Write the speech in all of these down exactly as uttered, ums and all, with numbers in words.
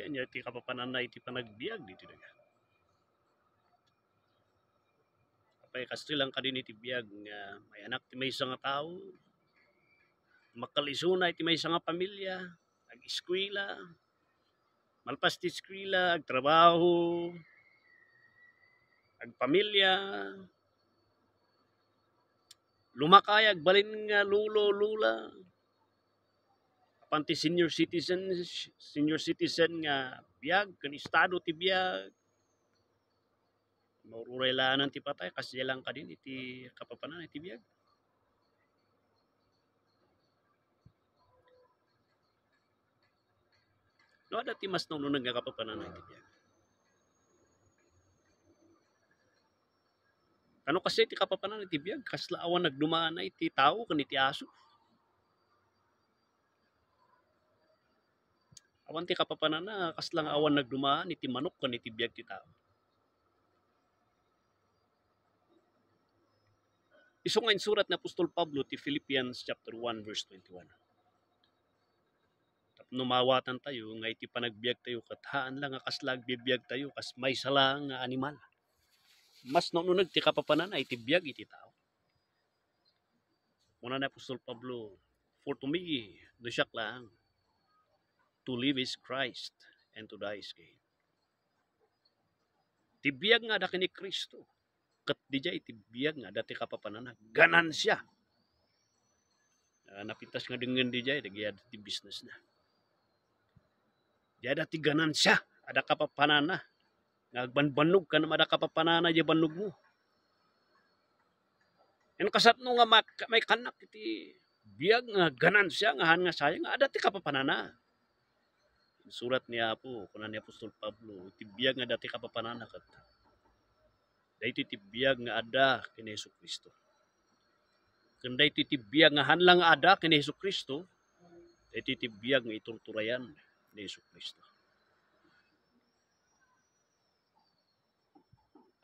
Ania ti kapapananna iti panagbiag ditoy daga? Apay, kas ti lang kadin iti biag nga mayanak ti maysa nga tao, makalisuna iti maysa nga pamilia, ag-eskuela, malpas ti eskuela, agtrabaho, agpamilia, lumakay, agbalin nga lolo, lola, apan ti senior citizen, senior citizen nga biag, ken estado ti biag, maururay laeng ti patay, kas diay lang kadin iti kapapananna iti biag. No, adda ti mas nauneg nga kapapananna iti biag. Kano kasi ti kapapananna iti biag, kasla awan nagdumaana iti tao ken iti aso. Awan ti kapapananna, kasla nga awan nagdumaan iti manok ken iti biag ti tao. Isu nga insurat ni Apostol Pablo ti Philippians chapter one, verse twenty-one. Tapno maawatan tayo nga iti panagbiag tayo ket haan lang nga kasla agbibiag tayo kas maysa lang nga animal. Mas nauneg ti kapapananna iti biag iti tao. Kuna ni Apostol Pablo, "For to me, no siak lang, to live is Christ, and to die is gain." Ti biag nga adda ken ni Cristo, ket diay ti biag nga adda ti kapapananna, ganansia. Ah, napintas nga dengngen diay, dagiti adda ti business na. Diay adda ti ganansia, adda kapapananna. Nga agbanbannog ka no adda kapapananna diay bannogmo. Ken kasano nga mak-, maikannak iti biag nga ganansia nga haan nga sayang nga adda ti kapapananna. Insurat ni Apo, kuna ni Apostol Pablo, iti biag nga adda ti kapapananna ket daytoy ti biag nga adda ken ni Jesu-Cristo. Ken daytoy ti biag nga haan lang nga adda ken ni Jesu-Cristo, daytoy ti biag nga iturturayan ni Jesu-Cristo.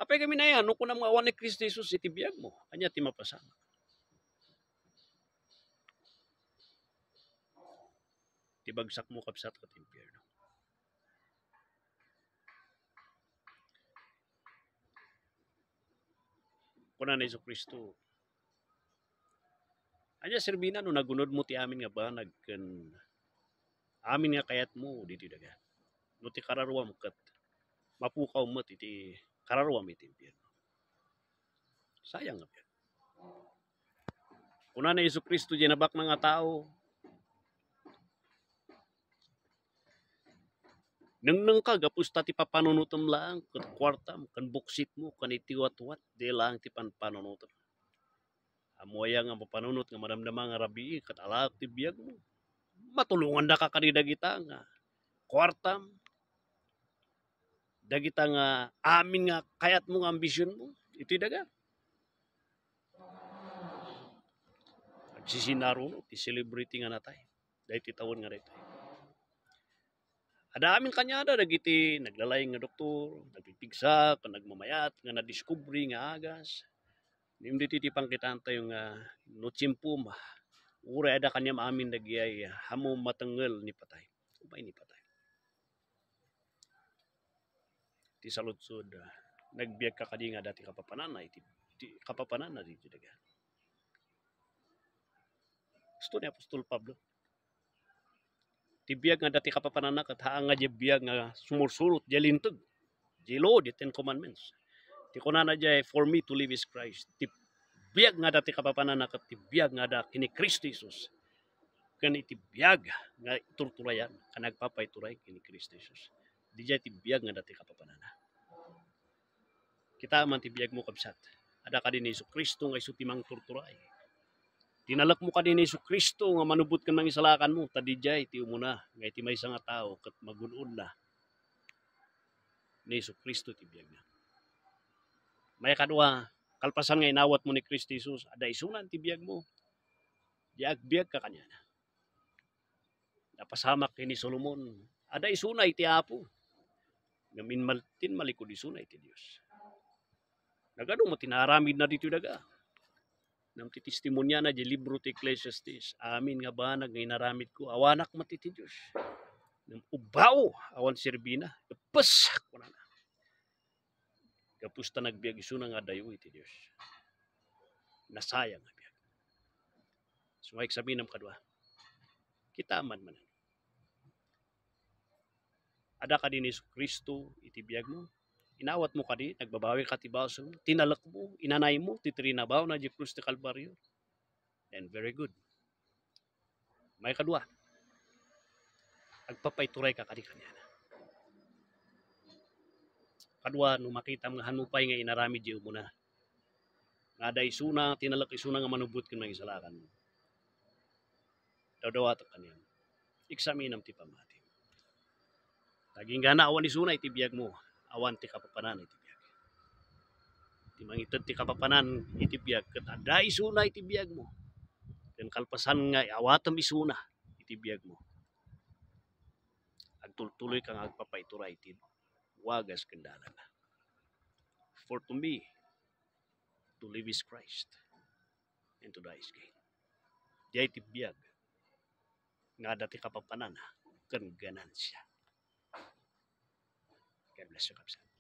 Apay kami na yan, no kunam nga awan ni Cristo Jesus iti biagmo, ania ti mapasamak? Ti bagsakmo, kabsat, ket impierno. Kuna ni Jesu-Cristo, ania serbina no nagunodmo ti amin nga banag ken amin nga kayatmo ditoy daga? No ti kararuam ket mapukaw met iti kararuam iti impierno. Sayang nga biag. Kuna ni Jesu-Cristo, diay nabaknang a tao, nengnengka gapu ta ti papanunotem laeng ket kuartam ken buksitmo ken iti watwat, diay laeng ti panpanunotem. Ammo aya nga mapanunot nga madamdama nga rabii ket alaek ti biagmo? Matulongandaka kadi dagita nga kuartam, dagita nga amin nga kayatmo nga ambisionmo iti daga. Agsisinaruno ti celebrity nga natay daytoy tawen nga daytoy. Adda amin kaniada dagiti naglalayng nga doktor, nagpigpigsa, ken nagmamayat nga nadiskubre nga agas. Ngem ditoy ti pangkitaan tayo nga no tiempo, ma-, uray adda kaniam amin dagiay, ah, ammo matengngel ni patay. Umay ni patay. Ti saludsod, ah, nagbiagka kadi nga adda ti kapapananna iti, iti kapapananna ditoy daga? Gusto ni Apostol Pablo. Ti biag nga adda ti kapapananna ket haan nga diay biag nga sumursurot diay linteg, diay law, diay Ten Commandments. Ti kunana diay, "For me to live is Christ." Ti biag nga adda ti kapapananna ket ti biag nga adda ken ni Cristo Jesus. Ken iti biag nga iturturayan, ken agpapaituray ken ni Cristo Jesus. Diay ti biag nga adda ti kapapananna. Kitaem man ti biagmo, kabsat. Adda kadi ni Jesu-Cristo nga isu ti mangturturay. Tinalekmo kadi ni Jesu-Cristo nga manubot ken mangisalakanmo, ta diay ti umuna nga iti maysa nga tao ket magun-odna ni Jesu-Cristo ti biagna. Maikadua, kalpasan nga inawatmo ni Cristo Jesus, adda isunan ti biagmo. Diay agbiagka kaniana. Napasamak ken ni Solomon, adda isuna iti Apo, ngem inmal-, tinmalikud isuna iti Dios. Nagadu met ti naaramidna ditoy daga. Ngem ti testimoniana diay libro ti Ecclesiastes, "Amin nga banag nga inaramidko, awanak met iti Dios." Ngem ubbaw, awan serbina. Epes, kunana. Gapu ta nagbiag isuna nga adayo iti Dios. Nasayang a biag. So, nga eksaminam kadua. Kita man man. Adda kadi ni Jesu-Cristo iti biagmo? Inawatmo kadi? Nagbabawi ka ti basolmo? Tinalekmo? Inanaymo ti trinabawna idiay krus ti Kalbario? Then very good. Maikadua, agpapaituray ka kadi kaniana. Kadua, no makitam nga hanmo pay nga inaramid diay umuna, nga adda isuna, tinalek isuna nga manubot ken mangisalakan, dawdawatek kaniana. Eksaminam ti pammati. Agingga awan isuna iti biagmo, awan ti kapapanan iti biag. Ti mangited ti kapapanan iti biag, ket adda isuna iti biagmo. Ken kalpasan nga awatem isuna iti biagmo, agtultuloy ka nga agpapaituray iti wagas ken dalan. For to me, to live is Christ, and to die is gain. Diay ti biag nga adda ti kapapanan ken ganansia. God bless you, kabsat.